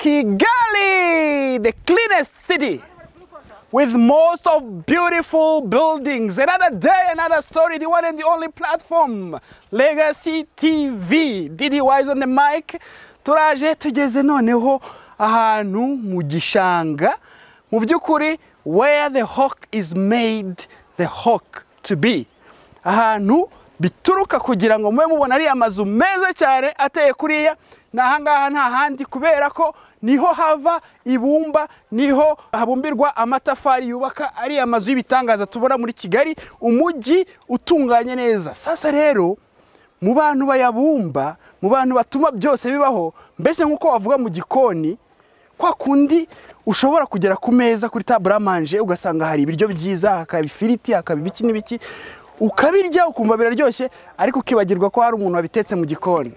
Kigali, the cleanest city with most of beautiful buildings. Another day, another story, the one and the only platform, Legacy TV. Didi Wise on the mic. Turaje tugeze noneho ahantu mu gishanga. Mu by'ukuri, where the hawk is made, the hawk to be. Ahantu bituruka kugira ngo mube mubona ari amazu meza cyane ateye kuriya, nahangaha nta handi, kubera ko niho hava ibumba, niho habumbirwa amatafari yubaka ari amazu y'ibitangaza tubona muri Kigali, umujyi utunganye neza. Sasa rero mu bantu bayabumba, mu bantu batuma byose bibaho, mbese nkuko wavuga mu gikoni kwa kundi ushobora kugera ku meza kuri table à manger ugasanga hari ibiryo byiza, hakaba ifiriti, hakaba ibiki n'ibiki, ukabirya ukumva biraryoshye, ariko ukibagirwa ko hari umuntu wabitetse mu gikoni.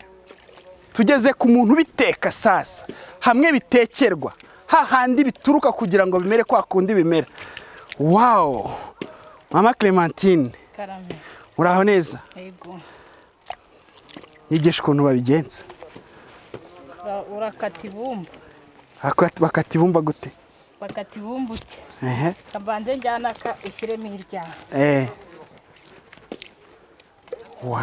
Tugeze ku muntu biteka sasa, hamwe bitekerwa, hahandi bituruka kugira ngo bimere kwa kundi bimera. Wow! Mama Clementine. Karame. Uraho neza? Yego. Nyigisha ukuntu babigenza. Urakata ibumba. Bakata ibumba gute? Bakata ibumba utya. Ehe. Kabanze njyana ka ushyiremo irya. Eh. Wow.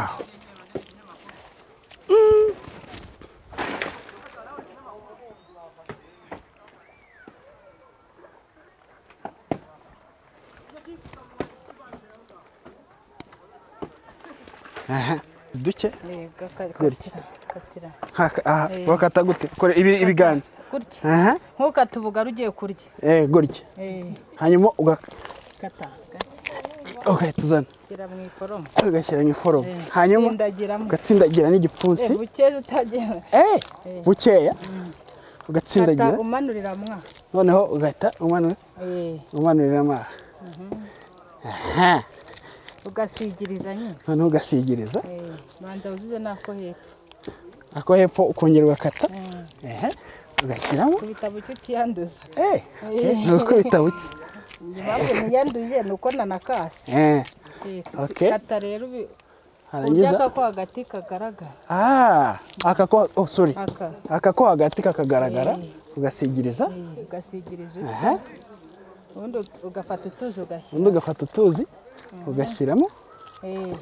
Aha, duke? Katira. Aha, bakata gute? Kore ibiganza. Gutya. Aha. Nk'ukata ubugari ugiye kurya. Eh, gutya. Eh. Hanyuma ugakata. Okay, tuzana. Shyira mu iforomo. Ugashyira mu iforomo. Hanyuma ugatsindagira n'igipfunsi. Bukeya utagira. Eh, bukeya. Ugatsindagira. Umanurira mwa. Noneho ugahita umanura. Eh. Umanurira mwa. Aha. Ugasigiriza nyine. Noneho ugasigiriza. Eh, banza uzuze nako hepfo. Ako hepfo ukongera ugakata. Eh, ugashyiramo. Kubita buke utiyanduza. Eh, okay. Nuko bita buke. Impamvu niyanduje nuko nanakase. Eh. Okay. Kata rero harangiza aka ko hagati kagaragara. Ah, aka ko, oh sorry. Aka ko hagati kakagaragara, ugasigiriza. Ugasigiriza. Aha. Ubundi ugafata utuzi ugashyira. Ubundi ugafata utuzi ugashyiramo. Eh.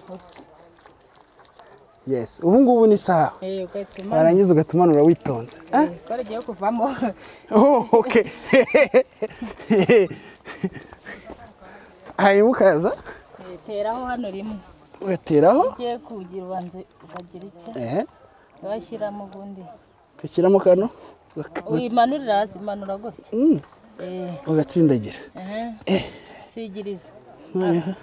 Yes, ubu ngubu ni sawa. Eh, ugahita warangiza ugatumanura witonze. Eh, ko rigiye kuvamo. Oh, okay. Hanyuma ukaza teraho hano rimwe. Ugateraho? Ugiye kugira ubanza ukagira icyo. Eh. Washyiramo ubundi. Ugashyiramo kano. Uyimanurira hasi, manura gutya. Eh. Ugatsindagira. Eh. Sigiriza. Noneho.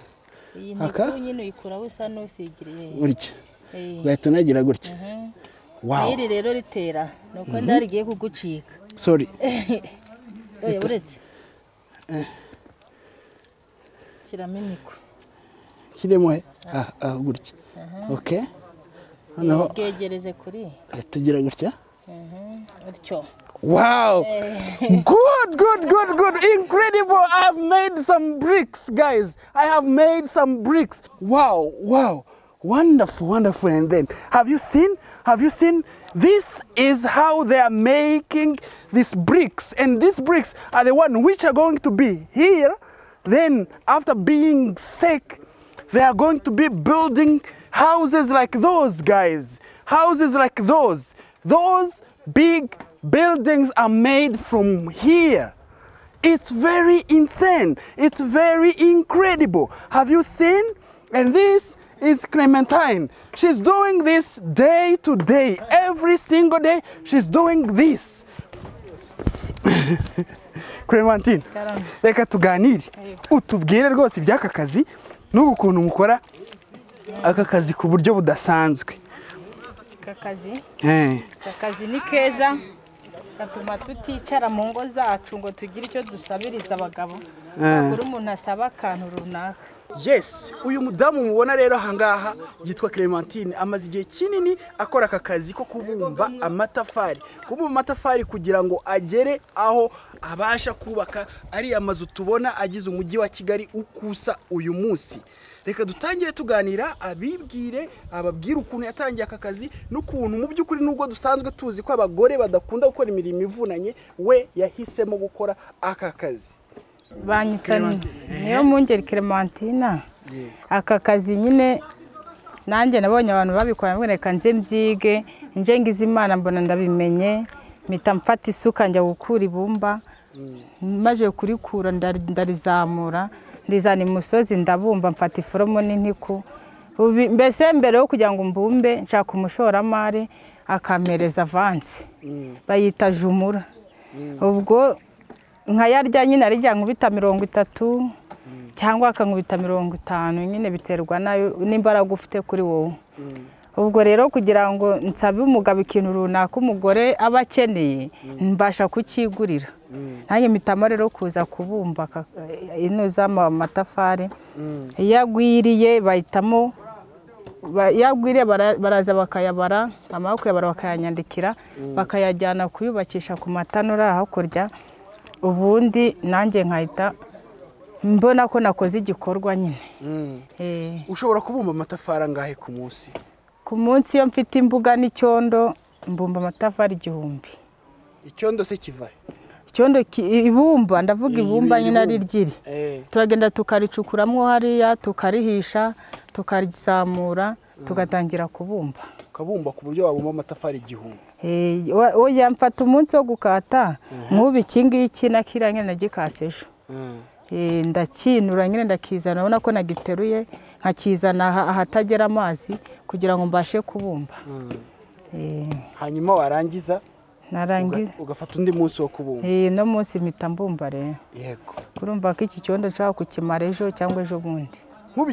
Iyi niko nyine uyikura wesa n'usigiriye. Gutya. Ugahita unagira gutya. Wow. Iri rero ritera nuko ndari giye kugucika. Sorry. Oya uretse. Shyiramo imiko. Kiremo he? Ah, gutya. Okay. Noneho bwegereze kuri. Tugira gutya. Gutyo. Wow. Good, good, good, good. Incredible. I have made some bricks, guys. I have made some bricks. Wow, wow. Wonderful, wonderful. And then, have you seen? Have you seen? This is how they are making these bricks. And these bricks are the one which are going to be here. Then, after being sick, they are going to be building houses like those, guys. Houses like those. Those big buildings are made from here. It's very insane. It's very incredible. Have you seen? And this is Clementine. She's doing this day to day. Every single day, she's doing this. Clementine, reka tuganire. Utubwire rwose iby'aka kazi n'ubu ukuntu mukora aka kazi ku buryo budasanzwe. Aka kazi? Aka kazi ni keza, gatuma tuticara mu ngo zacu ngo tugire icyo dusabiriza abagabo. Kuri umuntu asaba akantu runaka. Yes, uyu mudamu mubona rero ahangaha yitwa Clementine, amaze igihe kinini akora aka kazi ko kubumba amatafari. Kubumba amatafari kugira ngo agere aho abasha kubaka ari amazu tubona agize umujyi wa Kigali ukusa uyu munsi. Reka dutangire tuganira, abibwire, ababwire ukuntu yatangiye aka kazi n'ukuntu mu by'ukuri nubwo dusanzwe tuzi ko abagore badakunda gukora imirimo ivunanye, we yahisemo gukora aka kazi. Banyita niyo Mungeri Clementina. Aka kazi nyine nanjye nabonye abantu babikora, reka nze mbyige, nje ngize Imana mbona ndabimenye, mpita mfata isuka njya gukura ibumba, maze kurikura ndarizamura, ndizana imusozi ndabumba, mfata iforomo n'intiku. Mbese mbere yo kugira ngo mbumbe nshaka umushoramari akampereza avance, bayita jumura. Ubwo nkayarya nyine arijya nkubita 30 cyangwa akankubita 50, nyine biterwa nayo n'imbaraga ufite kuri wowe. Ubwo rero kugira ngo nsabe umugabo ikintu runaka umugore aba akeneye, mbasha kukigurira. Nanjye mpitamo rero kuza kubumba ino z'amatafari. Iyo agwiriye bahitamo, iyo agwiriye baraza bakayabara, bamara kuyabara bakayanyandikira, bakayajyana kuyubakisha ku matanura hakurya, ubundi nanjye nkahita mbona ko nakoze igikorwa nyine. Ushobora kubumba amatafari angahe ku munsi? Ku munsi iyo mfite imbuga n'icyondo mbumba amatafari 1000. Icyondo se kiva? Icyondo ibumba, ndavuga ibumba nyine ari ryiri. Turagenda tukaricukuramo hariya, tukarihisha, tukarizamura, tugatangira kubumba. Ukabumba ku buryo wabumba amatafari 1000? Oya, mfata umunsi wo gukata, nk'ubu iki ngiki na kiriya nyine nagikase ejo. Ndakinura nyine ndakizana, urabona ko nagiteruye, nkakizana ahatagera amazi kugira ngo mbashe kubumba. Hanyuma warangiza ugafata undi munsi wo kubumba? No munsi mpita mbumba rero. Yego. Kurumva ko iki cyondo nshaka kukimara ejo cyangwa ejo bundi. Nk'ubu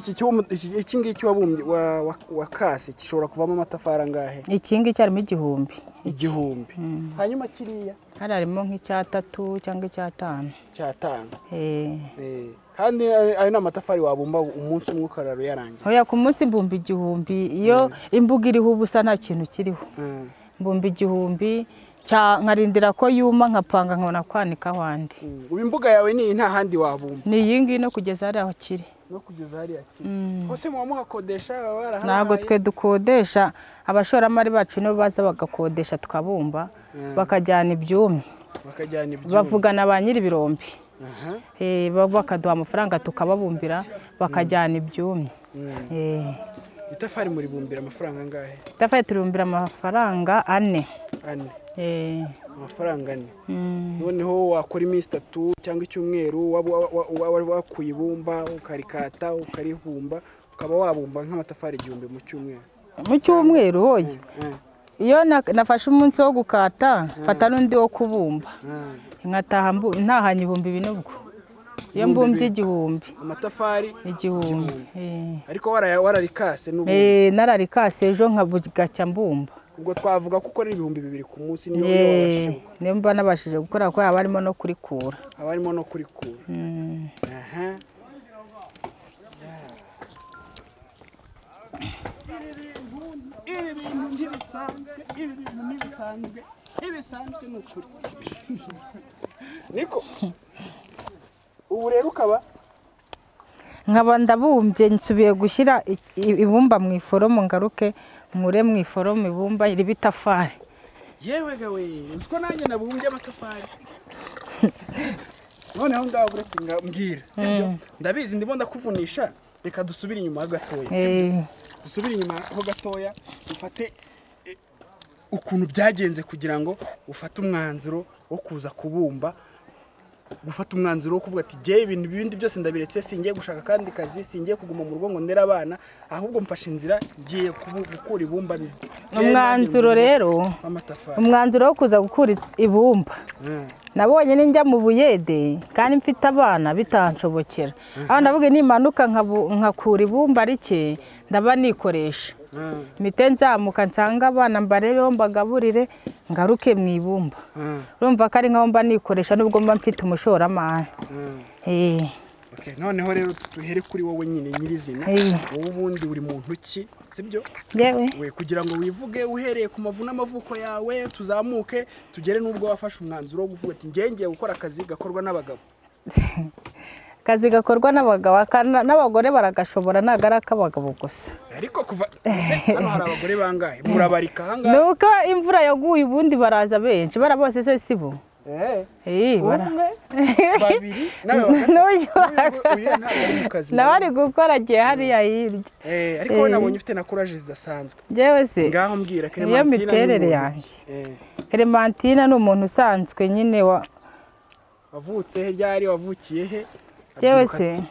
iki ngiki wabumbye wakase gishobora kuvamo amatafari angahe? Iki ngiki harimo 1000. 1000. Hanyuma kiriya? Hari harimo nk'icya3 cyangwa icya5. Icya5. Kandi ayo ni amatafari wabumba umunsi umwe ukarara uyarangiye? Oya, ku munsi mbumba 1000, iyo imbuga iriho ubusa nta kintu kiriho. Mbumba 1000 nkarindira ko yuma, nkapanga nkabona kwanika ahandi. Ubu imbuga yawe ni nta handi wabumba? Ni iyi ngiyi no kugeza hariya aho kiri. No kugeza hariya kiri. Hose muba muhakodesha? Ntabwo twe dukodesha, abashoramari bacu nibo baza bagakodesha tukabumba, bakajyana ibyumye. Bavugana ba nyiri ibirombe. Bakaduha amafaranga tukababumbira, bakajyana ibyumye. Itafari muribumbira amafaranga angahe? Itafari turibumbira amafaranga 4. 4. Amafaranga 4. Noneho wakora iminsi 3 cyangwa icyumweru wakuye ibumba ukarikata ukarihumba, ukaba wabumba nk'amatafari 1000 mu cyumweru. Mu cyumweru hoye. Iyo nafashe umunsi wo gukata, mfata n'undi wo kubumba. Nkataha ntahanye 2000 ubwo. Iyo mbumbye 1000. Amatafari 1000. Ariko wararikase n'ubu? Nararikase ejo nkabugacya mbumba. Ubwo twavuga ko ukora 2000 ku munsi niyo wabashije. Niyo mba nabashije gukora ko haba harimo no kurikura. Haba harimo no kurikura. Ibi bintu ntibisanzwe, ibi bintu ntibisanzwe, ntibisanzwe ni ukuri. Niko ubu rero ukaba nkaba ndabumbye, nsubiye gushyira ibumba mu iforomo, ngaruke nkure mu iforomo ibumba riba itafari. Yewe gawe, uziko nanjye nabumbye amatafari. Noneho ngaho uretse mbwira, sibyo? Ndabizi ndimo ndakuvunisha, reka dusubire inyuma gatoya, sibyo? Dusubire inyuma ho gatoya, ufate ukuntu byagenze kugira ngo ufate umwanzuro wo kuza kubumba, gufata umwanzuro wo kuvuga ati jye ibintu bindi byose ndabiretse, singiye gushaka kandi kazi, singiye kuguma mu rugo ngo ndere abana, ahubwo mfashe inzira ngiye gukura ibumba. Umwanzuro rero, umwanzuro wo kuza gukura ibumba, nabonye ninjya mu buyede kandi mfite abana bitanshobokera. Aho ndavuga nimanuka nkakura ibumba rike ndaba nikoresha, mite nzamuka nsanga abana mbarebeho mbagaburire ngaruke mu ibumba. Urumva ko ari nkaho mba nikoresha nubwo mba mfite umushoramari. Okay, noneho rero duhere kuri wowe nyine nyirizina. Wowe ubundi uri muntu ki, sibyo? Yewe. We kugira ngo wivuge uhereye ku mavu n'amavuko yawe tuzamuke tugere n'ubwo wafashe umwanzuro wo kuvuga ati ngiye gukora akazi gakorwa n'abagabo. Kazi gakorwa n'abagabo n'abagore baragashobora, ntabwo ari ak'abagabo gusa. Ariko kuva hano hari abagore bangahe murabarika ahangaha? Nuko imvura yaguye ubundi baraza benshi, bara bose se sibo. Umwe, babiri, nawe ari gukora agiye hariya hirya. Ariko wowe nabonye ufite na courage zidasanzwe. Njyewe se ngaho mbwira Clementine, niyo miterere yanjye. Clementine ni umuntu usanzwe nyine wa wavutse he, ryari wavukiye he? Njyewe se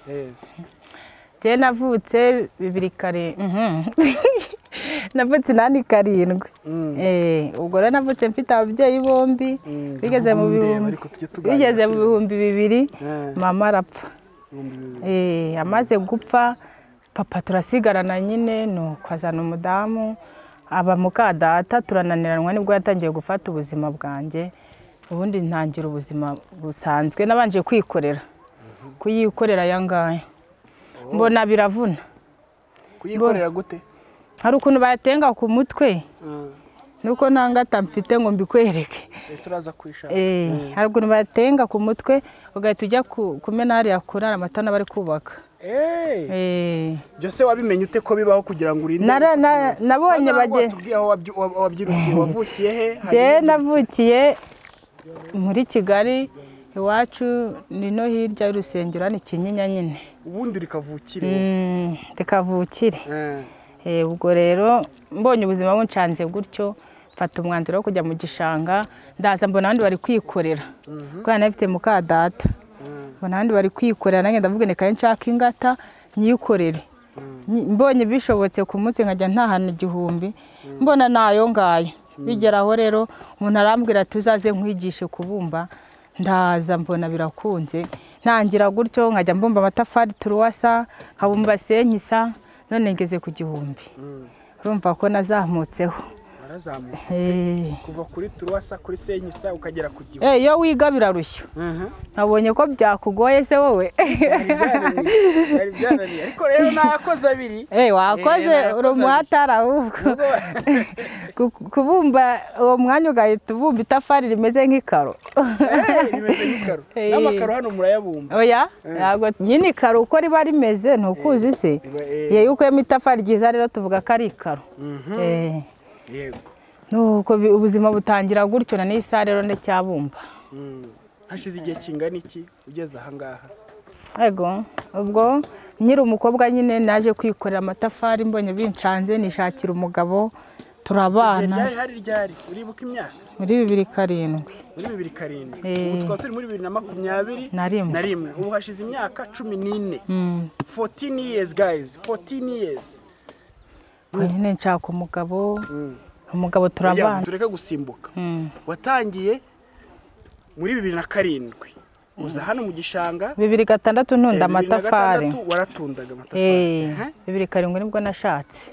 njyewe navutse 2007. Navutse 87. Ubwo rero navutse mfite ababyeyi bombi, bigeze mu 2000 mama arapfa. Amaze gupfa papa turasigarana nyine, nuko azana umudamu aba muka data, turananiranwa, nibwo yatangiye gufata ubuzima bwanjye. Ubundi ntangira ubuzima busanzwe, nabanje kwikorera, kuyikorera aya ngaya mbona biravuna. Kuyikorera gute? Hari ukuntu bayatenga ku mutwe, nuko nta ngata mfite ngo mbikwereke. Turaza kwishaka. Hari ukuntu bayatenga ku mutwe ugahita ujya kumena hariya kurara amatana bari kubaka. Byose wabimenye ute ko bibaho kugira ngo urinde? Nabonye wabyirukiye, wavukiye he? Je navukiye muri Kigali, iwacu ni no hirya y'urusengero ni Kinyinya nyine. Ubundi rikavukire. Rikavukire. Ubwo rero mbonye ubuzima buncanze gutyo, mfata umwanzuro wo kujya mu gishanga, ndaza mbona abandi bari kwikorera. Kubera nafite muka data. Mbona abandi bari kwikorera, nanjye ndavuga neka nshaka ingata nyikorere. Mbonye bishobotse ku munsi nkajya ntahana 1000, mbona nayo ngayo. Bigeraho rero umuntu arambwira ati uzaze nkwigishe kubumba, ndaza mbona birakunze. Ntangira gutyo nkajya mbumba amatafari turuwasa, nkabumba senkisa, none ngeze ku 1000. Urumva ko nazamutseho. Warazamutse. Kuva kuri turuwasa kuri senkisa ukagera ku 1000. Iyo wiga birarushya. Nabonye ko byakugoye se wowe. Byari byananiye. Ariko rero nakoze abiri. Wakoze uri umuhatari ahubwo. Kubumba uwo mwanya ugahita ubumba itafari rimeze nk'ikaro. Rimeze nk'ikaro. N'amakaro hano murayabumba. Oya, ntabwo nyine ikaro uko riba rimeze ntukuzi se. Iyo ukuyemo itafari ryiza rero tuvuga ko ari ikaro. Yego. Nuko ubuzima butangira gutyo, na n'isaha rero ndacyabumba. Hashize igihe kingana iki ugeze aha ngaha? Ego, ubwo nyiri umukobwa nyine naje kwikorera amatafari, mbonye bincanze nishakira umugabo turabana. Ryari hari ryari uribuka imyaka? Muri 2007. Muri 2007. Ubu twaba turi muri 2021. Ubu hashize imyaka 14. 14 years guys, 14 years. Nyine nshaka umugabo, umugabo turabana. Tureka gusimbuka. Watangiye muri 2007. Uza hano mu gishanga 2006 ntunda amatafari. 2006 waratundaga amatafari. 2007 nibwo nashatse.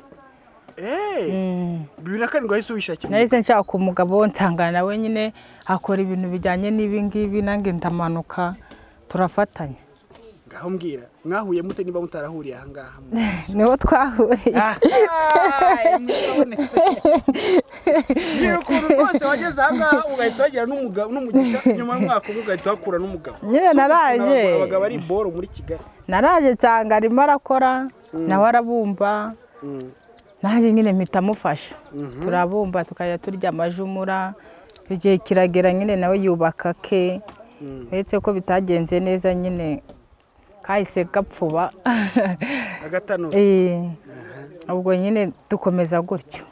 2007 wahise wishakira? Nahise nshaka umugabo, nsangana nawe nyine akora ibintu bijyanye n'ibi ngibi, nange ndamanuka turafatanya. Ngaho mbwira, mwahuye mute niba mutarahuriye aha ngaha? Niho twahuriye. Niyo ukuntu rwose wageze aha ngaha ugahita wagira n'umugisha, nyuma y'umwaka umwe ugahita wakura n'umugabo. Nyine naraje. Abagabo ari boro muri Kigali. Naraje nsanga arimo arakora, nawe arabumba. Nanjye nyine mpita mufasha. Turabumba tukajya turya amajumura, igihe kiragera nyine nawe yubaka ke. Uretse ko bitagenze neza nyine kahise gapfuba. Agatanura. Ubwo nyine dukomeza gutyo.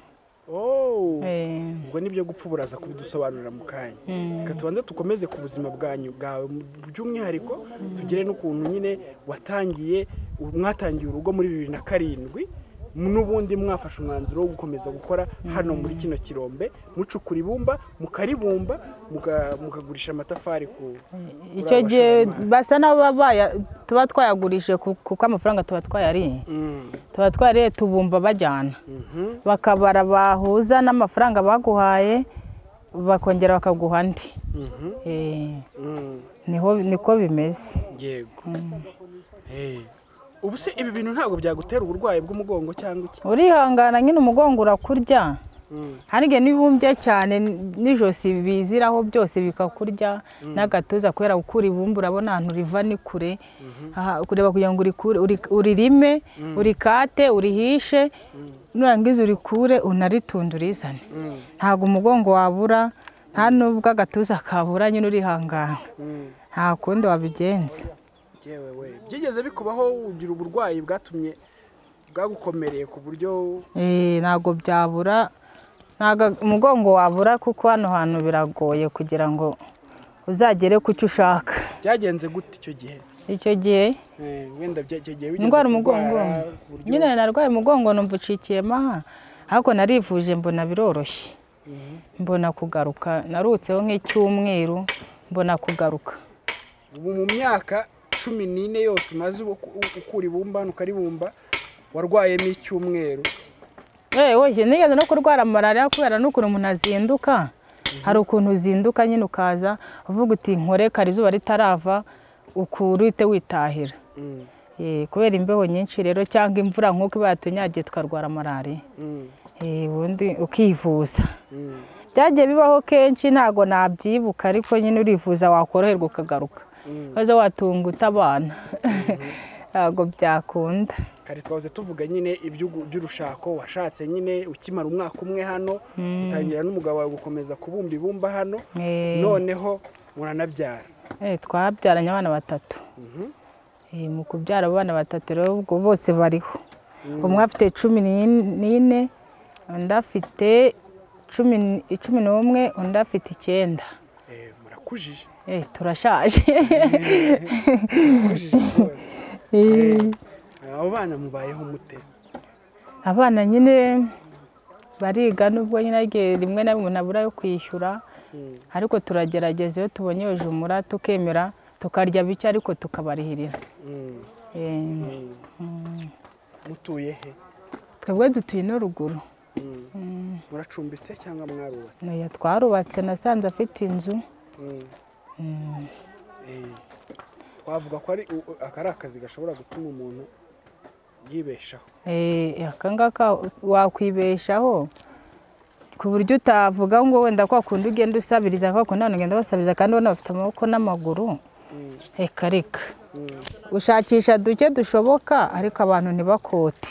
Ubwo nibyo gupfuburaza kubidusobanurira mu kanya. Reka tubanze tukomeze ku buzima bwanyu bwawe by'umwihariko, tugere n'ukuntu nyine watangiye, mwatangiye urugo muri 2007, n'ubundi mwafashe umwanzuro wo gukomeza gukora hano muri kino kirombe, mucukura ibumba, mukaribumba, mukagurisha amatafari ku icyo gihe basa n'ababaya tuba twayagurije kuko amafaranga tuba twayariye. Tuba twariye tubumba bajyana. Bakabara bahuza n'amafaranga baguhaye bakongera bakaguha andi. Niho niko bimeze. Yego. Ubu se ibi bintu ntabwo byagutera uburwayi bw'umugongo cyangwa iki? Urihangana nyine umugongo urakurya. Hari igihe n'ibumbye cyane n'ijosi biziraho byose bikakurya n'agatuza, kubera gukura ibumba urabona ahantu riva ni kure. Kureba kugira ngo uririme, urikate, urihishe, nurangiza urikure unaritunde urizane. Ntabwo umugongo wabura, nta nubwo agatuza kabura, nyine urihangana. Nta kundi wabigenza. Yewe we, byigeze bikubaho ugira uburwayi bwatumye bwagukomereye ku buryo? Ntabwo byabura, ntabwo umugongo wabura, kuko hano hantu biragoye kugira ngo uzagere ku cyo ushaka. Byagenze gute icyo gihe? Icyo gihe wenda wigeze ndwara umugongo nyine, narwaye umugongo numva ucikiyemo aha, ariko narivuje mbona biroroshye, mbona kugaruka. Narutseho nk'icyumweru mbona kugaruka. Ubu mu myaka 14 yose umaze ukura ibumba ukaribumba, warwayemo icyumweru? Oye, nigeze no kurwara malariya kubera n'ukuntu umuntu azinduka. Hari ukuntu uzinduka nyine ukaza uvuga uti nkore kare izuba ritarava, ukura uhite witahira. Kubera imbeho nyinshi rero cyangwa imvura nk'uko iba yatunyagiye tukarwara malariya. Ubundi ukivuza. Byagiye bibaho kenshi, ntabwo nabyibuka, ariko nyine urivuza wakoroherwa ukagaruka. Maze watunga utabana ntabwo byakunda. Kare twahoze tuvuga nyine iby'urushako washatse nyine ukimara umwaka umwe hano, utangira n'umugabo wawe gukomeza kubumba ibumba hano, noneho muranabyara. Twabyaranye abana batatu. Mu kubyara abana batatu rero ubwo bose bariho. Umwe afite 14, undi afite 11, undi afite 9. Murakujije. Turashaje. Abo bana mubayeho mute? Abana nyine bariga, nubwo nyine rimwe na rimwe nabura yo kwishyura, ariko turagerageza iyo tubonye ujumura tukemera tukarya bike, ariko tukabarihirira. Mutuye he? Twebwe dutuye no ruguru. Muracumbitse cyangwa mwarubatse? Oya, twarubatse, nasanze afite inzu. Twavuga ko ari aka ari akazi gashobora gutuma umuntu yibeshaho. Aka ngaka wakwibeshaho ku buryo utavuga ngo wenda kwa kundi ugenda usabiriza, kwa kundi abantu ugenda basabiriza kandi ubona bafite amaboko n'amaguru. Reka reka, ushakisha duke dushoboka, ariko abantu ntibakote.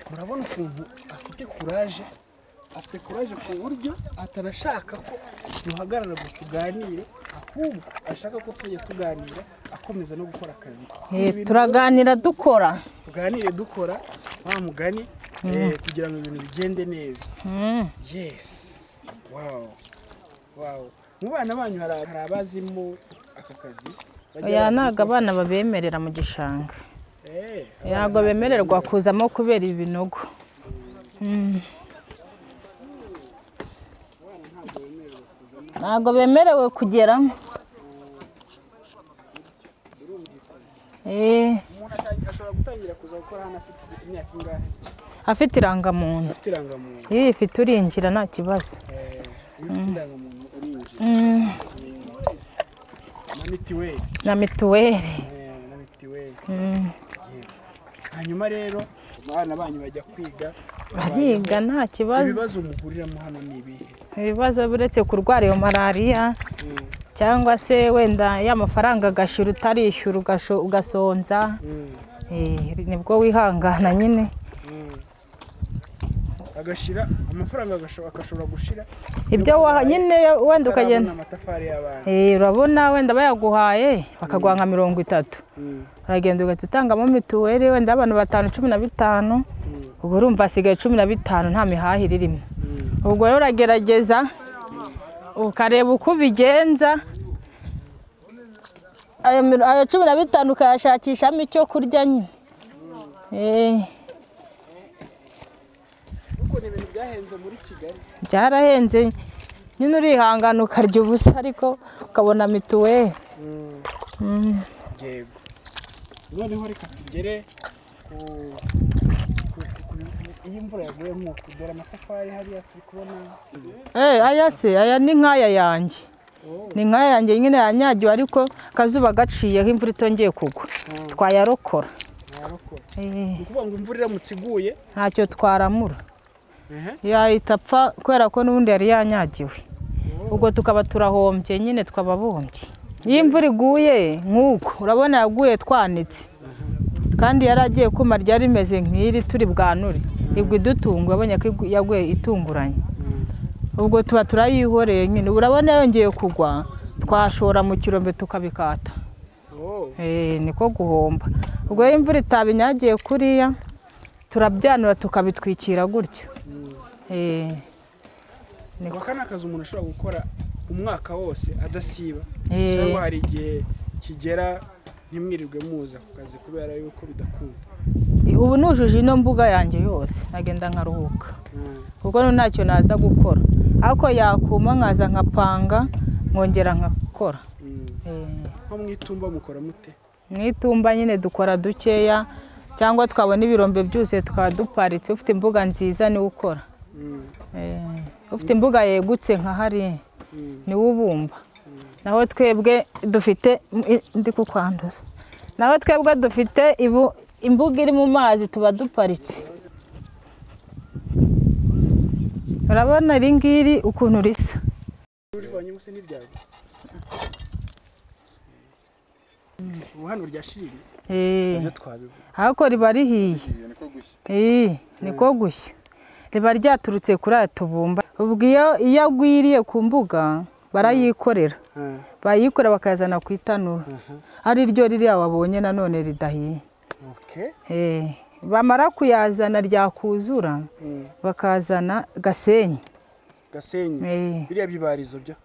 Murabona ukuntu afite kuraje, afite kuraje ku buryo atarashaka ko duhagarara ngo tuganire, ahubwo ashaka ko tujya tuganira akomeza no gukora akazi. Turaganira dukora, tuganire dukora wa mugani, kugira ngo ibintu bigende neza. Yes, wow wow. Mu bana banyu hari abazimo aka kazi? Oya, ntabwo abana babemerera mu gishanga. Ntabwo bemererwa kuzamo kubera ibinogo. Ntabwo bemerewe kugeramo. Umuntu ashobora gutangira kuza gukora hano afite imyaka ingahe? Afite irangamuntu. Afite irangamuntu. Iyo ifite urinjira nta kibazo. Iyo ufite indangamuntu urinjira. Na mitiweli. Na mituweli. Na mitiweli. Hanyuma rero abana banyu bajya kwiga, bariga nta kibazo. Ibibazo muhuriramo hano ni ibihe? Ibibazo buretse kurwara iyo malariya, cyangwa se wenda ya mafaranga agashira utarishyura ugasonza, nibwo wihangana nyine. Agashira amafaranga agashobora gushira ibyo nyine wenda ukagenda amatafari y'abana. Urabona wenda bayaguhaye bakaguha nka 30, uragenda ugahita utangamo mituweli wenda abantu 5 15, ubwo urumva asigaye 15 nta mihahire irimo. Ubwo rero uragerageza ukareba uko ubigenza, ayo 15 ukayashakishamo icyo kurya nyine. Byarahenze nyine, urihangana ukarya ubusa ariko ukabona mituweli. Yego. Noneho reka tugere ku Iyo imvura yaguye nk'uku, dore amatafari hariya turi kubona. Aya se aya ni nk'aya yanjye. Ni nk'aya yanjye nyine yanyagiwe, ariko akazuba gaciyeho imvura itongeye kugwa twayarokora. Ni ukuvuga ngo imvura iramutse iguye ntacyo twaramura, yahita apfa kubera ko n'ubundi yari yanyagiwe. Ubwo tukaba turahombye nyine, twababumbye. Iyo imvura iguye nk'uko urabona yaguye twanitse, kandi yaragiye kuma, ryari rimeze nk'iri turi bwanure, igwa idutunguye, abonye ko yaguye itunguranye. Ubwo tuba turayihoreye nyine. Urabona yongeye kugwa twashora mu kirombe tukabikata. Niko guhomba. Ubwo iyo imvura itabinyagiye kuriya turabyanura tukabitwikira gutyo. Aka ni akazi umuntu ashobora gukora umwaka wose adasiba, cyangwa hari igihe kigera ntimwirirwe muza ku kazi kubera yuko bidakunda? Ubu nujuje ino mbuga yanjye yose nagenda nkaruhuka, kuko ntacyo naza gukora, ariko yakuma nkaza nkapanga nkongera nkakora. Nko mu itumba mukora mute? Mu itumba nyine dukora dukeya, cyangwa twabona ibirombe byose tukaba duparitse. Ufite imbuga nziza niwe ukora, ufite imbuga yegutse nka hariya niwe ubumba. Naho twebwe dufite, ndi kukwanduza, naho twebwe dufite imbuga iri mu mazi tuba duparitse. Urabona iri ngiri ukuntu risa. Ariko riba rihiye, niko gushya, riba ryaturutse kuri aya tubumba. Ubwo iyo agwiriye ku mbuga barayikorera, bayikorera bakayazana ku itanura, ari ryo ririya wabonye nanone ridahiye. Bamara kuyazana ryakuzura bakazana Gasenyi. Gasenyi biriya bibarizo byo?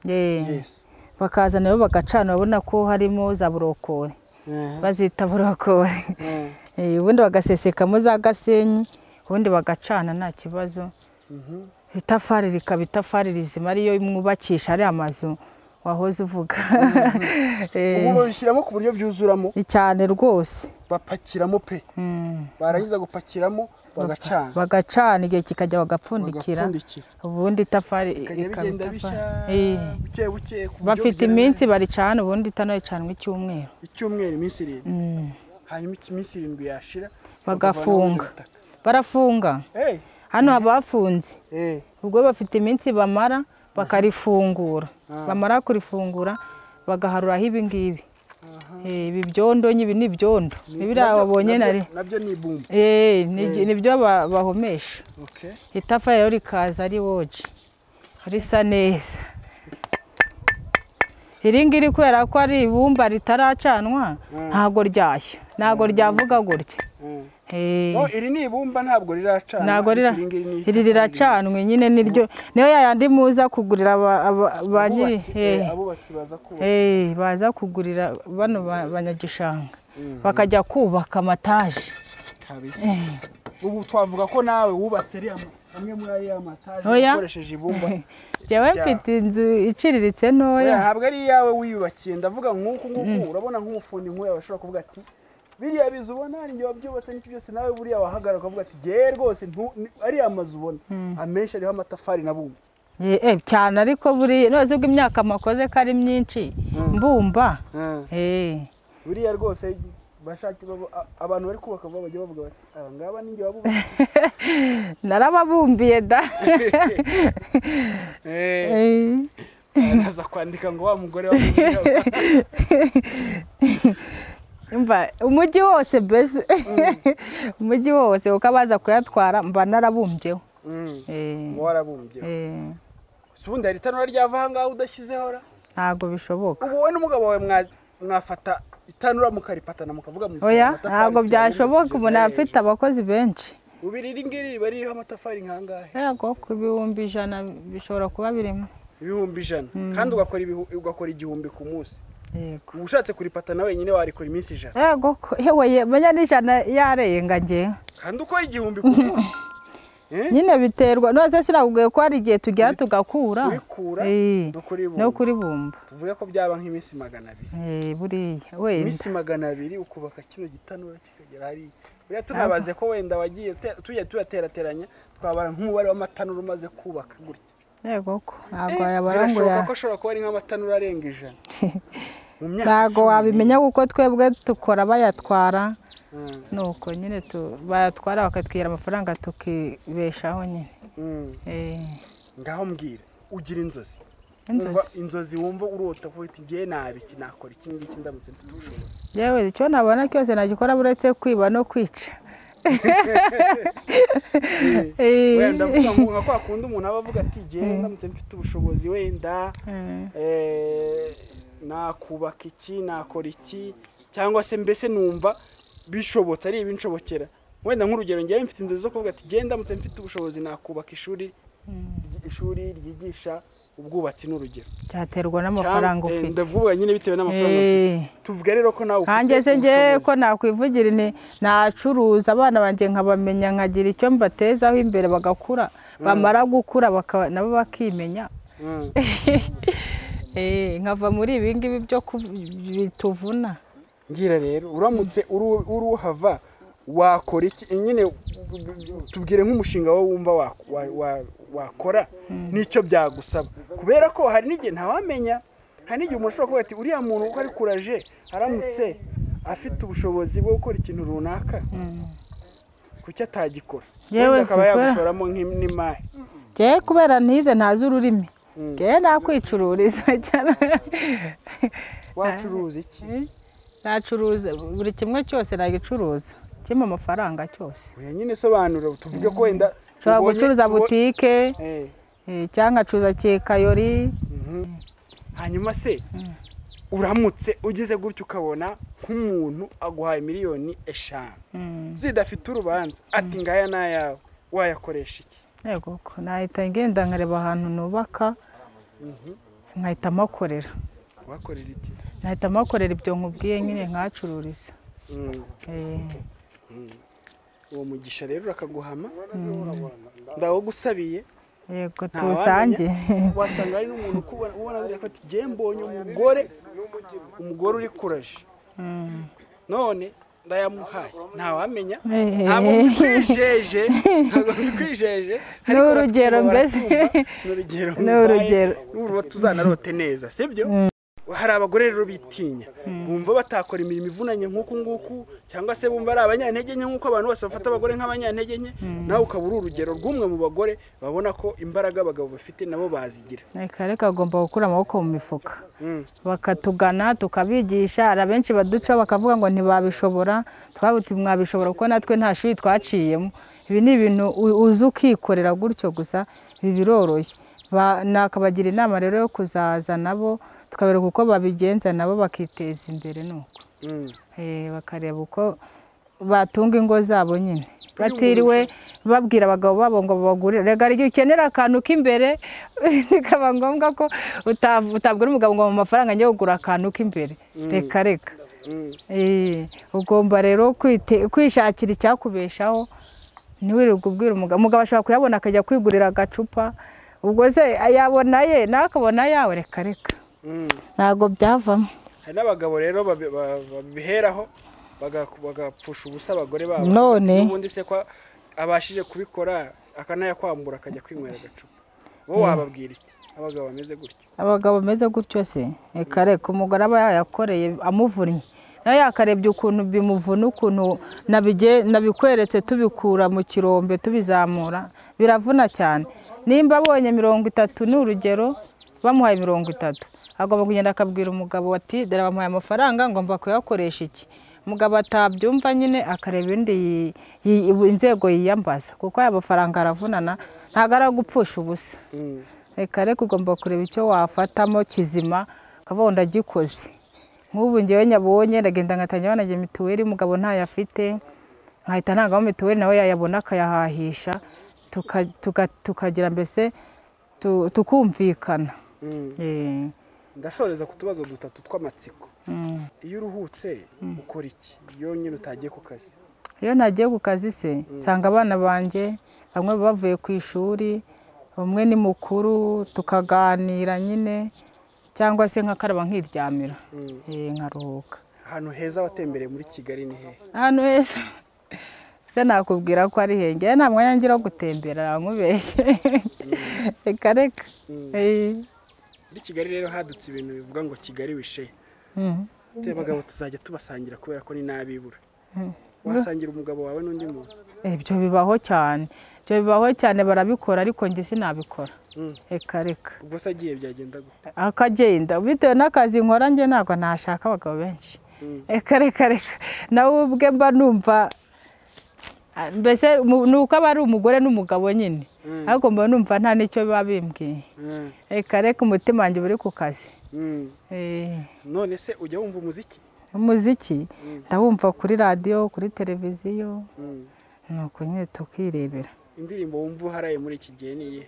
Bakazana rero bagacana, babona ko harimo za burokore, bazita burokore. Ubundi bagasesekamo za Gasenyi, ubundi bagacana nta kibazo. Itafari rikaba itafari rizima, ariyo mwubakisha ari amazu wahoze uvuga. Ubu babishyiramo ku buryo byuzuramo cyane rwose, bapakiramo pe, barangiza gupakiramo bagacana, bagacana igihe kikajya bagapfundikira, ubundi itafari ikagenda bishya buke buke. Bafite iminsi baricana, ubundi itano icanwa icyumweru, icyumweru iminsi 7, hanyuma iminsi 7 yashira bagafunga. Barafunga hano abafunze, ubwo bafite iminsi bamara bakarifungura, bamara kurifungura bagaharuraho ibi ngibi. Ibi byondo nyibi ni byondo biriya wabonye nari nabyo ni ibumba, nibyo bahomesha. Itafari rero rikaza ari woje risa neza. Iri ngiri kubera ko ari ibumba ritaracanwa ntago ryashya, ntago ryavuga gutya. Iri ni ibumba ntabwo riracana, ntabwo iri riracanwe nyine, niryo niyo yayandi muza kugurira ba nyiri abubatsi baza kubaka, baza kugurira bano banyagishanga bakajya kubaka amataje. Ubu twavuga ko nawe wubatse amwe muri ariya mataje ukoresheje ibumba. Jewe mfite inzu iciriritse ntoya. Ntabwo ari iyawe wiyubakiye, ndavuga nk'uku nguku. Urabona nk'umufundi nk'uyu bashobora kuvuga ati biriya bizu ubona ni njye wabyubatse n'iki byose, nawe buriya wahagarara ukavuga ati jye rwose ariya mazu ubona amenshi ariho amatafari nabumbye. Cyane, ariko buriya none ubwo imyaka makoze ko ari myinshi mbumba. Buriya rwose bashaki abantu bari kubaka bajya bavuga bati aba ngaba ni njye wabubatse. Narababumbiye da. Araza kwandika ngo wa mugore wa Umva umujyi wose mbese, umujyi wose ukabaza kuyatwara mba narabumbyeho. Warabumbyeho. Si ubundi hari itanura ryava aha ngaha udashyizeho ra? Ntabwo bishoboka. Ubu wowe n'umugabo wawe mwafata itanura mukaripatana mukavuga mu Oya, ntabwo byashoboka, umuntu afite abakozi benshi. Ubu iri ngiri riba ririho amatafari nkangahe? Yego, ku 100,000 bishobora kuba birimo. 100,000 kandi ugakora 1000 ku munsi. Ushatse kuripatana wenyine warikora iminsi 100. Yego, yewe menya ni 100 yarenga nge. Kandi ukora 1000 ku munsi. Nyine biterwa, none sinakubwiye ko hari igihe tugera tugakura. Kurikura no kuribumba. Tuvuge ko byaba nk'iminsi 200. Buriya wenda. Iminsi 200 ukubaka kino gitanura kikagera hari. Buriya tunabaze ko wenda wagiye tujya tuyaterateranya, twabara nk'umubare w'amatanura umaze kubaka gutya. Yego ko ntabwo wayabara ngo Birashoboka ko ashobora kuba ari nk'amatanura arenga 100 mu myaka ntabwo 10. Wabimenya kuko twebwe dukora bayatwara, nuko nyine bayatwara bakatwira amafaranga tukibeshaho nyine. Ngaho mbwira, ugira inzozi? Inzozi? Wumva inzozi, wumva urota ko uti ngiye nabi iki, nakora iki ngiki ndamutse mfite ubushobozi? Yewe, icyo nabona cyose nagikora uretse kwiba no kwica. Wenda ndavuga ngo nka kwa kundi umuntu aba avuga ati ngiye ndamutse mfite ubushobozi wenda nakubaka iki, nakora iki, cyangwa se mbese numva bishobotse ari ibinshobokera. Wenda nk'urugero, ngewe mfite inzozi zo kuvuga ati ngiye ndamutse mfite ubushobozi nakubaka ishuri, ishuri ryigisha ubwubatsi n'urugero. Cyaterwa n'amafaranga ufite. Ndavuga nyine bitewe n'amafaranga ufite. Tuvuge rero ko nawe ufite Nkanjye se ngewe ubushobozi. ko nakwivugira ni nacuruza, abana banjye nkabamenya, nkagira icyo mbatezaho imbere, bagakura, bamara gukura nabo bakimenya. Nkava muri ibi ngibi byo bituvuna. Ngira rero, uramutse uruhava wakora iki nyine? Tubwire nk'umushinga wowe wumva wakora n'icyo byagusaba, kubera ko hari n'igihe ntawamenya, hari n'igihe umuntu ashobora kuvuga ati uriya muntu uko ari kuraje, aramutse afite ubushobozi bwo gukora ikintu runaka, kuki atagikora? Yewe, Wenda akaba sikora. yagushoramo n'imari. Njyewe kubera ntize, ntazi ururimi, njyewe nakwicururiza cyane. Wacuruza iki? Nacuruza buri kimwe cyose, nagicuruza kimwe amafaranga cyose. Oya nyine sobanura, tuvuge ko wenda Nshobora gucuruza butike cyangwa nkacuruza kekayori. Hanyuma se uramutse ugize gutyo ukabona nk'umuntu aguhaye miliyoni 5 zidafite urubanza, ati ngaya n'ayawe, wayakoresha iki? Yego ko nahita ngenda nkareba ahantu nubaka, nkahita mpakorera. Wakorera iki? Nahita mpakorera ibyo nkubwiye nyine, nkahacururiza. Uwo mugisha rero urakaguhama, ndawugusabiye. Yego. Ntawamenya. Tuwusange. Wasanga hari n'umuntu ukubona ubona buriya ko ati njye mbonye umugore uri kuraje, none ndayamuhaye, ntawamenya. Ntabwo mbikwijeje, ntabwo mbikwijeje. Ni urugero mbese. Ni urugero. Ni urugero. N'ubu tuzanarote neza, sibyo? Hari abagore rero bitinya, bumva batakora imirimo ivunanye nk'uku nguku, cyangwa se bumva ari abanyantege nke, nk'uko abantu bose bafata abagore nk'abanyantege nke. Nawe ukaba uri urugero rw'umwe mu bagore babona ko imbaraga abagabo bafite nabo bazigira. Reka reka, agomba gukura amaboko mu mifuka, bakatugana tukabigisha. Hari abenshi baducaho bakavuga ngo ntibabishobora, twabuti mwabishobora kuko natwe nta shuri twaciyemo. Ibi ni ibintu uzi ukikorera gutyo gusa, ibi biroroshye. Nakabagira inama rero yo kuzaza nabo tukabereka uko babigenza, nabo bakiteza imbere nuko. Bakareba uko batunga ingo zabo nyine, batiriwe babwira abagabo babo ngo babagurire. Rega igihe ukenera akantu k'imbere bikaba ngombwa ko utabwira umugabo ngo mu mafaranga njye kugura akantu k'imbere, reka reka. Ugomba rero kwishakira icyakubeshaho, ntiwirirwe ubwira umugabo. Umugabo ashobora kuyabona akajya kwigurira agacupa, ubwo se yabona ye nawe akabona yawe? Reka reka, ntabwo byavamo. Hari n'abagabo rero babiheraho bagapfusha ubusa abagore babo. None. N'ubundi se ko abashije kubikora akanayakwambura akajya kwinywera agacupa, wowe wababwira iki abagabo bameze gutyo? Abagabo bameze gutyo se, reka reka, umugore aba yayakoreye amuvunnye, nawe yakarebye ukuntu bimuvuna, ukuntu nabikweretse tubikura mu kirombe tubizamura, biravuna cyane. Nimba abonye 30, ni urugero, bamuhaye 30, agomba kugenda akabwira umugabo ati dore bamuhaye amafaranga, ngomba kuyakoresha iki. Umugabo atabyumva nyine akareba indi inzego yiyambaza, kuko aya mafaranga aravunana, ntabwo ari agupfusha ubusa. Reka reka, ugomba kureba icyo wafatamo kizima ukavuga ngo ndagikoze. Nk'ubu ngewe nyabonye ndagenda ngatangira banajya mituweli, umugabo ntayo afite, nkahita ntangamo mituweli, nawe yayabona akayahahisha, tukagira mbese tukumvikana. Ndasoreza ku tubazo dutatu tw'amatsiko. Iyo uruhutse ukora iki, iyo nyine utagiye ku kazi? Iyo nagiye ku kazi se, nsanga abana banjye bamwe bavuye ku ishuri, umwe ni mukuru, tukaganira nyine, cyangwa se nkakaraba nkiryamira, nkaruhuka. Ahantu heza watembereye muri Kigali ni hehe? Ahantu heza Se nakubwira ko ari henge, nta mwanya ngira wo gutembera nkubeshye. Reka reka. Muri Kigali rero hadutse ibintu bivuga ngo Kigali wishe. Abagabo tuzajya tubasangira kubera ko ni nabibura. Wasangira umugabo wawe n'undi muntu? Ibyo bibaho cyane. Ibyo bibaho cyane barabikora ariko njye sinabikora. Reka reka. Ubwo se agiye byagenda gute? Akagenda bitewe n'akazi nkora njye ntabwo nashaka abagabo benshi. Reka reka reka. Nawe ubwe mba numva mbese nuko aba ari umugore n'umugabo nyine. Ariko mba numva nta nicyo biba bimbwiye. Reka reka umutima wanjye uri ku kazi. None se ujya wumva umuziki? Umuziki ndawumva kuri radiyo, kuri televiziyo, nuko nyine tukirebera. Indirimbo wumva uharaye muri iki gihe ni iyihe?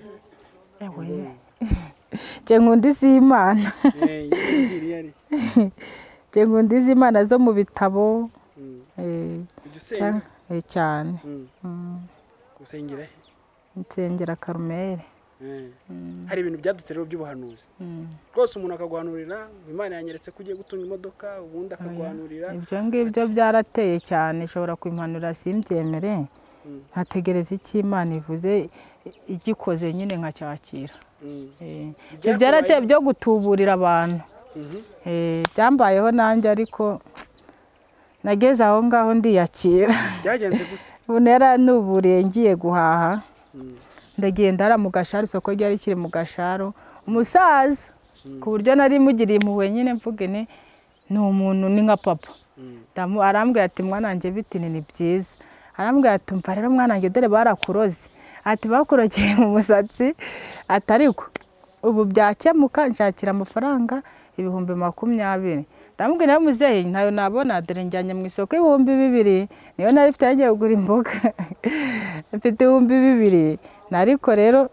Njye nkunda iz'Imana. Njye nkunda iz'Imana zo mu bitabo. Cyane. Usengera he? Nsengera Karumeli. Hari ibintu byadutse rero by'ubuhanuzi. Rwose umuntu akaguhanurira, Imana yanyeretse ko ugiye gutunga imodoka, ubundi akaguhanurira. Ibyo ngibyo byarateye cyane, ishobora kwimpanura simbyemere. Nkategereza icyo Imana ivuze, igikoze nyine nkacyakira. Ibyo byarateye byo gutuburira abantu. Byambayeho nanjye ariko nageze aho ngaho ndiyakira. Byagenze gute? Ubu naranuburiye ngiye guhaha. Ndagenda ara mu Gasharo, isoko ryari rikiri mu Gasharo, umusaza ku buryo nari mugiriye impuhwe nyine mvuge ni umuntu ni nka papa. Arambwira ati mwana wanjye bitini ni byiza. Arambwira ati umva rero mwana wanjye dore barakuroze. Ati bakurogeye mu musatsi, ati ariko ubu byakemuka nshakira amafaranga 20,000. Ndamubwira muzehe ntayo nabona dore njyanye mu isoko 2000 niyo nari mfite yagiye kugura imboga. Mfite 2000 nariko rero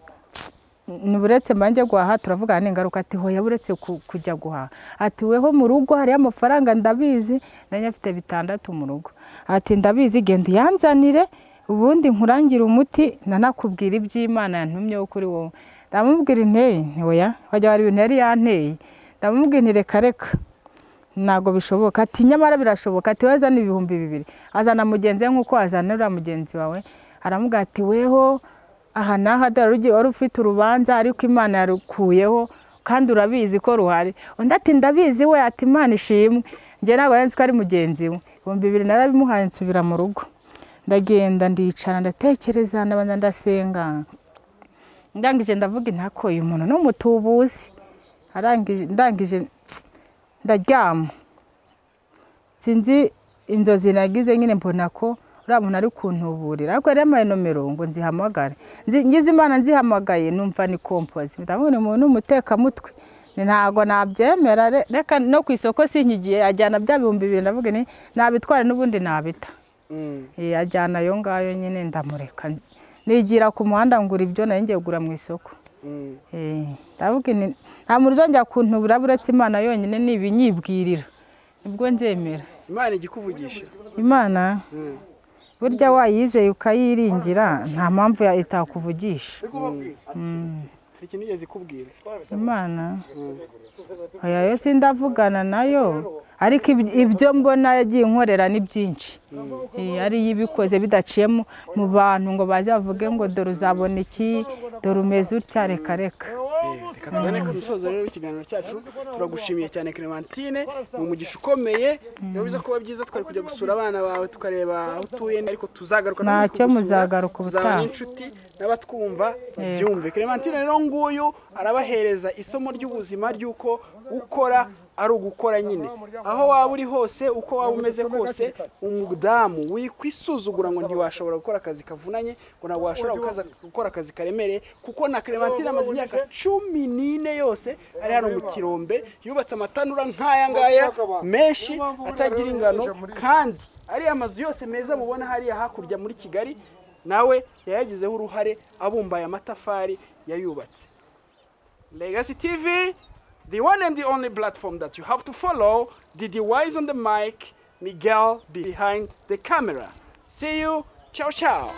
nuburetse manje guhaha turavugana n'ingaruka ati hoya buretse kujya guhaha. Ati weho mu rugo hari amafaranga ndabizi nanye mfite 6 mu rugo. Ati ndabizi genda uyanzanire ubundi nkurangira umuti nanakubwira iby'Imana yantumye kuri wowe. Ndamubwira inteye nti oya wajya wari ibintu yari yanteye. Ndamubwira nti reka reka ntago bishoboka. Ati nyamara birashoboka. Ati wazana 2000 azana mugenzi nkuko azanura mugenzi wawe. Aramubwira ati weho aha naha dore wari ufite urubanza ariko Imana yarukuyeho kandi urabizi ko ruhari. Undi ati ndabizi we, ati Imana ishimwe. Njye ntago nari nzi ko ari mugenzi we. 2000 narabimuhaye nsubira mu rugo. Ndagenda ndicara ndatekereza ndabanza ndasenga. Ndangije ndavuga intako uyu muntu ni umutubuzi. Arangije ndangije ndaryama. Sinzi inzozi nagize nyine mbona ko uriya muntu ari kuntuburira ariko yari yampaye nomero ngo nzihamagare. Ngize Imana nzihamagaye numva ni kompozi. Ndabona umuntu umutekamutwe. Ntago nabyemera reka no ku isoko sinkigiye ajyana bya 2000 ndavuga ni nabitware n'ubundi nabita. Ajyana ayo ngayo nyine ndamureka. Nigira ku muhanda ngura ibyo nari ngiye kugura mu isoko. Ndavuga nti nta muntu uzongera kuntubura buretse Imana yonyine nibinyibwirira. Nibwo nzemera. Imana igikuvugisha. Imana burya wayizeye ukayiringira nta mpamvu itakuvugisha. Iki nigeze kubwira Imana oya yo sindavugana nayo ariko ibyo mbona yagiye inkorera ni byinshi. Ari yibikoze bidaciye mu bantu ngo baze bavuge ngo dore uzabona iki dore umeze utya reka reka. Reka tugane ku musozo rero w'ikiganiro cyacu. Turagushimiye cyane Clementine, ni umugisha ukomeye. Niba biza kuba byiza twari kujya gusura abana bawe tukareba aho utuye, ariko tuzagaruka ntacyo muzagaruka ubutaha n'inshuti n'abatwumva babyumve. Clementine rero nguyu arabahereza isomo ry'ubuzima ry'uko ukora ari ugukora nyine, aho waba uri hose uko waba umeze kose. Umudamu wikwisuzugura ngo ntiwashobora gukora akazi kavunanye, ngo ntabwo washobora gukora akazi karemereye, kuko na Clementine amaze imyaka 14 yose ari hano mu kirombe, yubatse amatanura nk'aya ngaya menshi atagira ingano, kandi ariya amazu yose meza mubona hariya hakurya muri Kigali nawe yayagizeho uruhare abumbaye amatafari yayubatse. Legacy TV, the one and the only platform that you have to follow. Didi Wise on the mic, Miguel behind the camera. See you. Ciao, ciao.